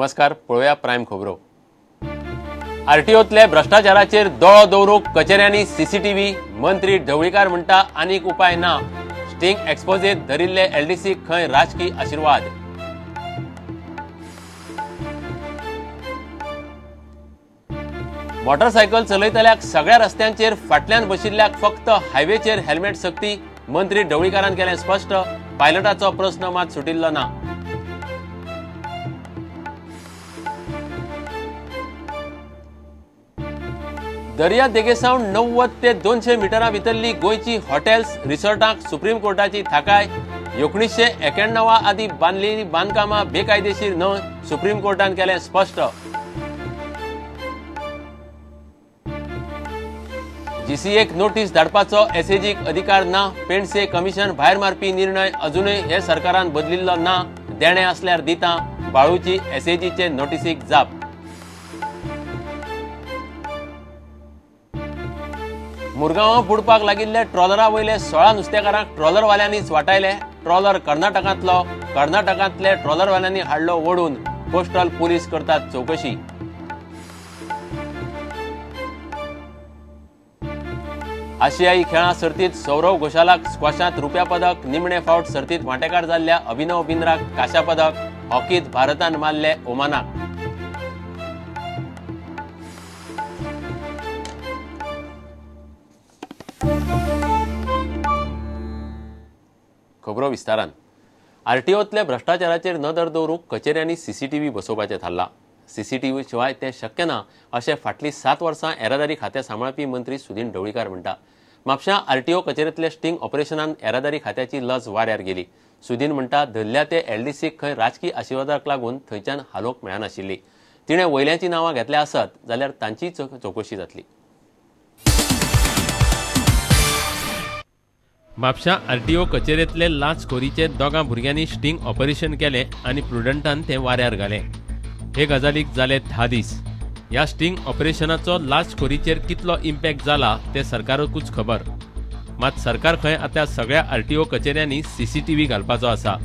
नमस्कार, पळोवया प्रायम खबरो। आरटीओतले भ्रष्टाचाराचेर दोळो दवरूंक कचेऱ्यांनी सीसीटीव्ही, मंत्री ढवळीकार म्हणटा आनीक उपाय ना। स्टिंग एक्सपोजेत धरिल्ले एलडीसी खंय राजकी आशीर्वाद। मोटरसायकल चलयतल्याक सगळ्या रस्त्यांचेर फाटल्यान बशिल्ल्याक फक्त हायवेचेर हेल्मेट सक्ती, मंत्री ढवळीकारान केलें स्पश्ट। पायलटाचो प्रस्न मात सुटिल्लो ना। दर्या देगेसावन 90 ते 200 मिटरां भितरली गोंयची हॉटेल्स रिसॉर्टांक सुप्रीम कोर्टाची थाकाय। 1991 आदी बांदलेली बांदकामां बेकायदेशीर न्हय, सुप्रीम कोर्टान केलें स्पश्ट। जीसीएक नोटीस धाडपाचो एसएजीक अधिकार ना, पेंडसे कमिशन भायर मारपी निर्णय अजूनय हे सरकारान बदलिल्लो ना, देणें आसल्यार दिता, बाळूची एसएजीचे नोटीसीक जाप। मुरगांवां बुडपाक लागिल्ले ट्रॉलरा वयले 16 नुस्तेकारांक ट्रॉलरवाल्यांनीच वाटायले। ट्रॉलर कर्नाटकांतलो, कर्नाटकांतले ट्रॉलरवाल्यांनी हाडलो ओडून, कोस्टल पुलीस करतात चौकशी। आशियाई खेळां सर्तीत सौरव घोषालाक स्क्वॉशांत रुप्या पदक, निमणे फावट सर्तीत वांटेकार जाल्ल्या अभिनव बिंद्राक कांश्या पदक। हॉकीत भारतान मारले ओमानाक। खबरो विस्तारान। आरटीओतले भ्रष्टाचाराचेर नदर दवरूंक कचेऱ्यांनी सीसीटीव्ही बसोवपाचें थारलां। सीसीटीव्ही शिवाय तें शक्य ना अशें फाटलीं 7 वर्सां येरादारी खातें सांबाळपी मंत्री सुदिन ढवळीकार म्हणटा। म्हापश्यां आरटीओ कचेरेंतले स्टिंग ऑपरेशनान येरादारी खात्याची लज वाऱ्यार गेली। सुदिन म्हणटा धरल्या ते एलडीसीक खंय राजकी आशिर्वादाक लागून थंयच्यान हालोवंक मेळनाशिल्ली। तिणें वयल्यांची नांवां घेतल्या आसत जाल्यार तांचीय चवकशी जातली। म्हापश्यां आरटीओ कचेरेंतले लांचखोरीचे 2 भुरग्यांनी स्टिंग ऑपरेशन केलें आनी प्रुडंटान तें वाऱ्यार घालें। हे गजालीक जाले 10 दीस। ह्या स्टिंग ऑपरेशनाचो लांचखोरीचेर कितलो इम्पॅक्ट जाला तें सरकाराकूच खबर। मात सरकार खंय आतां सगळ्या आरटीओ कचेऱ्यांनी सीसीटीव्ही घालपाचो आसा।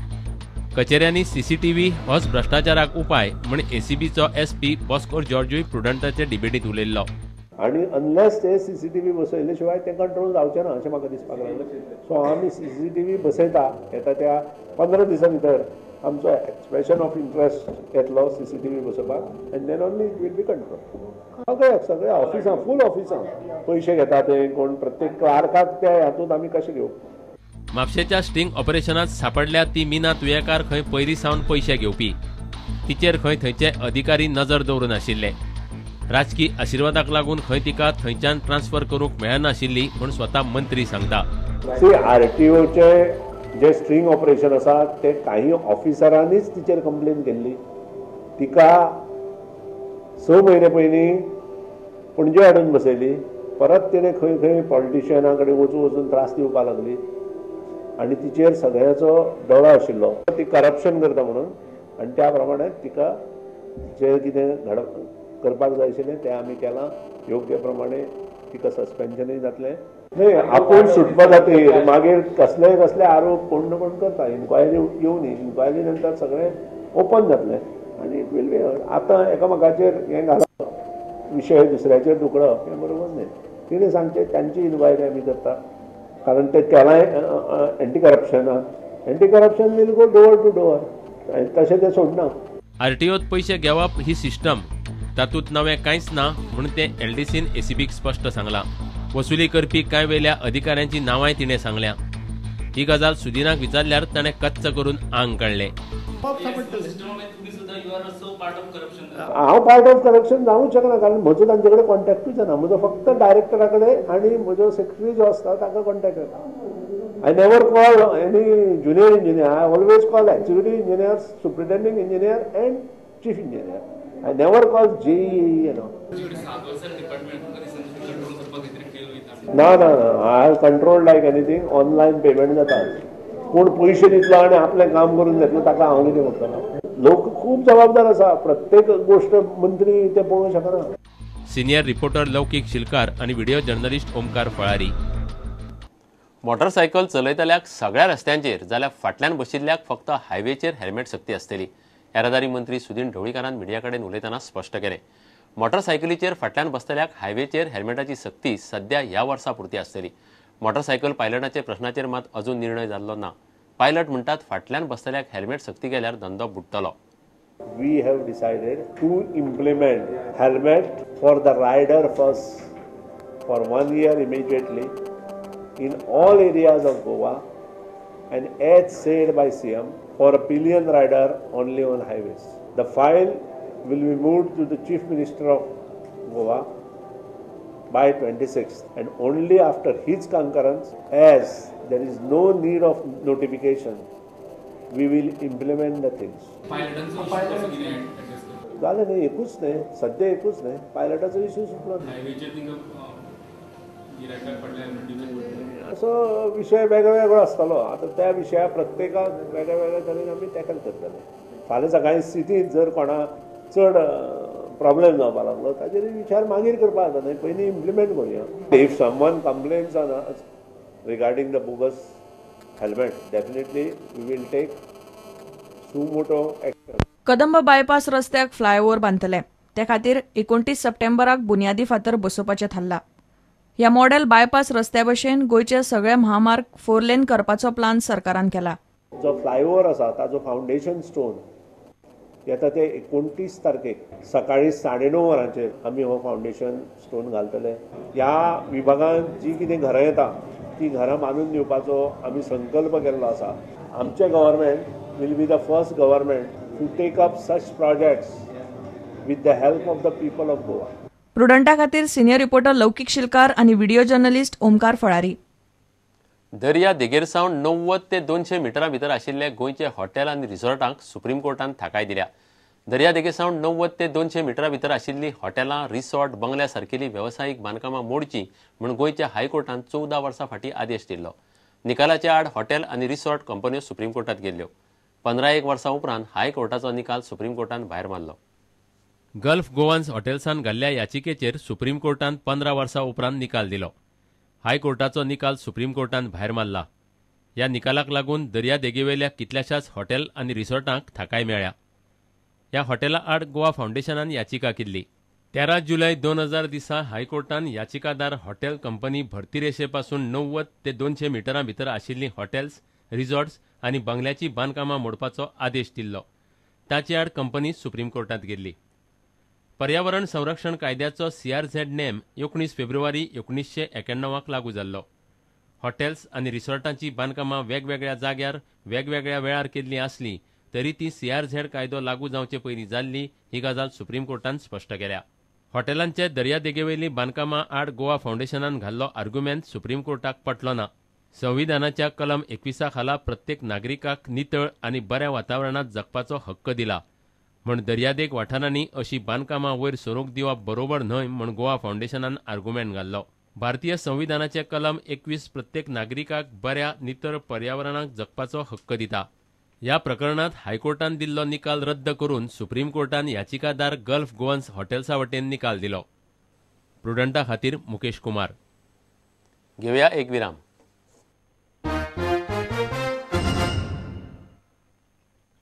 कचेऱ्यांनी सीसीटीव्ही होच भ्रष्टाचाराक उपाय म्हण एसीबीचो एसपी बॉस्को जॉर्जूय प्रुडंटाचे डिबेटींत उलयल्लो। आनी अनलेस ते सीसीटीव्ही बसयले शिवाय ते कंट्रोल जावचें ना अशें म्हाका दिसपाक लागलें। सो आमी सीसीटीव्ही बसयता येता त्या 15 दिसां भितर आमचो एक्सप्रेशन ऑफ इंट्रस्ट येतलो सीसीटीव्ही बसोवपाक, and then only it will be control. सगळ्याक सगळ्या ऑफिसां, फूल ऑफिसां पयशे घेता ते कोण, प्रत्येक क्लार्काक त्या हातूंत आमी कशें घेवं। म्हापशेच्या स्टिंग ऑपरेशनांत सापडल्या ती मीना तुयेकार खंय पयलीं सावन पयशे घेवपी। तिचेर खंय थंयचे अधिकारी नजर दवरून आशिल्ले। राजकी आशिर्वादाक लागून खंय तिका थंयच्यान ट्रान्सफर करूंक मेळनाशिल्ली म्हूण स्वता मंत्री सांगता। सी आरटीओचे जे स्ट्रिंग ऑपरेशन आसा ते काही ऑफिसरांनीच तिचेर कंप्लेन केल्ली। तिका 6 म्हयने पयलीं पणजे हाडून बसयली, परत तिणें खंय खंय पॉलिटिशियना कडेन वचून वचून त्रास दिवपाक लागली आनी तिचेर सगळ्यांचो दोळो आशिल्लो ती करप्शन करता म्हणून, आनी त्या प्रमाणे तिका जें कितें घडप करपाक जाय आशिल्लें तें आमी केलां। योग्य प्रमाणे तिका सस्पेन्शनूय जातलें। न्हय आपूण सुटपा खातीर मागीर कसले कसले आरोप कोण ना कोण करता। इन्क्वायरी येवनी, इन्क्वायरी नंतर सगळें ओपन जातलें आनी it will be. आतां एकामेकाचेर हें घालप, विशय दुसऱ्याचेर धुकळप हें बरोबर न्हय। तिणें सांगचें तांची इन्क्वायरी आमी करता, कारण तें केलांय anti करप्शनान। Anti corruption will go door to door, तशें तें सोडना। आरटीओत पयशे घेवप ही सिस्टम, तातूंत नवें कांयच ना म्हूण तें एलडीसीन एसीबीक स्पश्ट सांगलां। वसुली करपी कांय वेल्या अधिकाऱ्यांची नांवांय तिणें सांगल्या। ही गजाल सुदिनाक विचारल्यार ताणें कच्च करून आंग काडलें। हांव पार्ट ऑफ करप्शन जावंक शकना, कारण म्हजो तांचे कडेन कॉन्टॅक्टूच ना। म्हजो फक्त डायरेक्टरा कडेन आनी म्हजो सेक्रेटरी जो आसता ताका कॉन्टॅक्ट जाता। I never call any junior engineer, I always call executive engineer, superintending engineer and chief engineer. I never call JE, you know. ना ना ना, I have control like anything. Online payment जाता, कोण पयशे दितलो आनी आपलें काम करून घेतलो ताका हांव कितें म्हणटलो। लोक खूब जबाबदार आसा, प्रत्येक गोश्ट मंत्री ते पळोवंक शकना। सिनियर रिपोर्टर लौकीक शिलकार आनी video journalist Omkar Falari. Motorcycle चलयतल्याक सगळ्या रस्त्यांचेर जाल्यार फाटल्यान बशिल्ल्याक फक्त हायवेचेर हेल्मेट सक्ती आसतली। येरादारी मंत्री सुदिन ढवळीकारान मिडिया कडेन उलयतना स्पश्ट केलें. मोटरसायकलीचेर फाटल्यान बसतल्याक हायवेचेर हेल्मेटाची सक्ती सध्या ह्या वर्सा पुरती आसतली. मोटरसायकल पायलटाच्या प्रश्नाचेर मात अजून निर्णय जाल्लो ना. पायलट म्हणटात फाटल्यान बसतल्याक हेल्मेट सक्ती केल्यार धंदो बुडटलो. We have decided to implement helmet for the rider first for 1 year immediately in all areas of Goa and as said by CM for a pillion rider only on highways. The file will be moved to the Chief Minister of Goa by 26th and only after his concurrence, as there is no need of notification, we will implement the things. जालें न्ही, एकूच न्ही, सद्या एकूच न्ही, पायलटाचो issue सुटलो. असो विशय वेगळो वेगळो आसतलो. आतां त्या विशया प्रत्येकाक वेगळ्या वेगळ्या तरेन आमी टॅकल करतले. फाल्यां सकाळीं सिटींत जर कोणाक चड प्रॉब्लेम जावपाक लागलो ताचेर विचार मागीर करपाक जाता न्ही, पयलीं इम्प्लिमेंट करुया. If someone complains on us regarding the bogus helmet, definitely we will take suo motu action. Kadamba bypass रस्त्याक फ्लायओव्हर बांदतले. ते खातीर 29 सप्टेंबराक बुन्यादी फातर बसोवपाचें थारला. ह्या मॉडेल बायपास रस्त्या भशेन गोंयचे सगळे महामार्ग 4 लेन करपाचो प्लान सरकारान केला. जो फ्लायओव्हर आसा ताजो फावंडेशन स्टोन येता ते 29 तारखेक सकाळी 9:30 वरांचेर आमी हो फावंडेशन स्टोन घालतले. ह्या विभागांत जी कितें घरां येता ती घरां बांदून दिवपाचो आमी संकल्प केल्लो आसा. आमचें government will be the first government to take up such projects with the help of the people of Goa. प्रुडंटा खातीर सिनियर रिपोर्टर लौकिक शिलकार आनी व्हिडिओ जर्नलिस्ट ओमकार फळारी. दर्या देगेर सावन 90 ते 200 मिटरां भितर आशिल्ल्या गोंयचे हॉटेल आनी रिसॉर्टांक सुप्रीम कोर्टान थाकाय दिल्या. दर्या देगे सावन 90 ते 200 मिटरां भितर आशिल्लीं हॉटेलां, रिसॉर्ट, बंगल्या सारकेली वेवसायीक बांदकामां मोडचीं म्हूण गोंयच्या हायकोर्टान 14 वर्सां फाटीं आदेश दिल्लो. निकालाच्या आड हॉटेल आनी रिसॉर्ट कंपन्यो सुप्रीम कोर्टात गेल्ल्यो. 15 वर्सां उपरांत हायकोर्टाचो निकाल सुप्रीम कोर्टान भायर मारलो. गल्फ गोवान्स हॉटेल्सान घाल्ल्या याचिकेचेर सुप्रीम कोर्टान 15 वर्सां उपरांत निकाल दिलो. हायकोर्टाचो निकाल सुप्रीम कोर्टान भायर मारला. ह्या निकालाक लागून दर्या देगेवेल्या कितल्याशाच हॉटेल आनी रिसॉर्टांक थाकाय मेळ्ळ्या. ह्या हॉटेला आड गोवा फावंडेशनान याचिका केल्ली. 13 जुलय 2000 दिसा हायकोर्टान याचिकादार हॉटेल कंपनी भरती रेशे पासून 90 ते 200 मिटरां भितर आशिल्लीं हॉटेल्स, रिसॉर्ट्स आनी बंगल्याची बांदकामां मोडपाचो आदेश दिल्लो. ताचे आड कंपनी सुप्रीम कोर्टांत गेल्ली. पर्यावरण संरक्षण कायद्याचो CRZ नेम 19 फेब्रुवारी 1991 लागू जाल्लो. हॉटेल्स आनी रिसॉर्टांची बांदकामां वेगवेगळ्या जाग्यार वेगवेगळ्या वेळार केल्लीं आसलीं तरी ती CRZ कायदो लागू जावचे पयलीं जाल्ली ही गजाल सुप्रीम कोर्टान स्पश्ट केल्या. हॉटेलांचे दर्यादेगेवेलीं बांदकामां आड गोवा फावंडेशनान घाल्लो आर्ग्युमेंट सुप्रीम कोर्टाक पटलो ना. संविधानाच्या कलम 21 खाला प्रत्येक नागरिकाक नितळ आनी बऱ्या वातावरणांत जगपाचो हक्क दिला म्हण दर्यादेग वाठारांनी अशी बांदकामां वयर सरूंक दिवप बरोबर न्हय म्हण गोवा फावंडेशनान आर्ग्युमेंट घाल्लो. भारतीय संविधानाचे कलम 21 प्रत्येक नागरिकाक बऱ्या नितळ पर्यावरणाक जगपाचो हक्क दिता. ह्या प्रकरणांत हायकोर्टान दिल्लो निकाल रद्द करून सुप्रीम कोर्टान याचिकादार गल्फ गोवन्स हॉटेल्सा वटेन निकाल दिलो. प्रुडंटा खातीर मुकेश कुमार. घेवया एक विराम.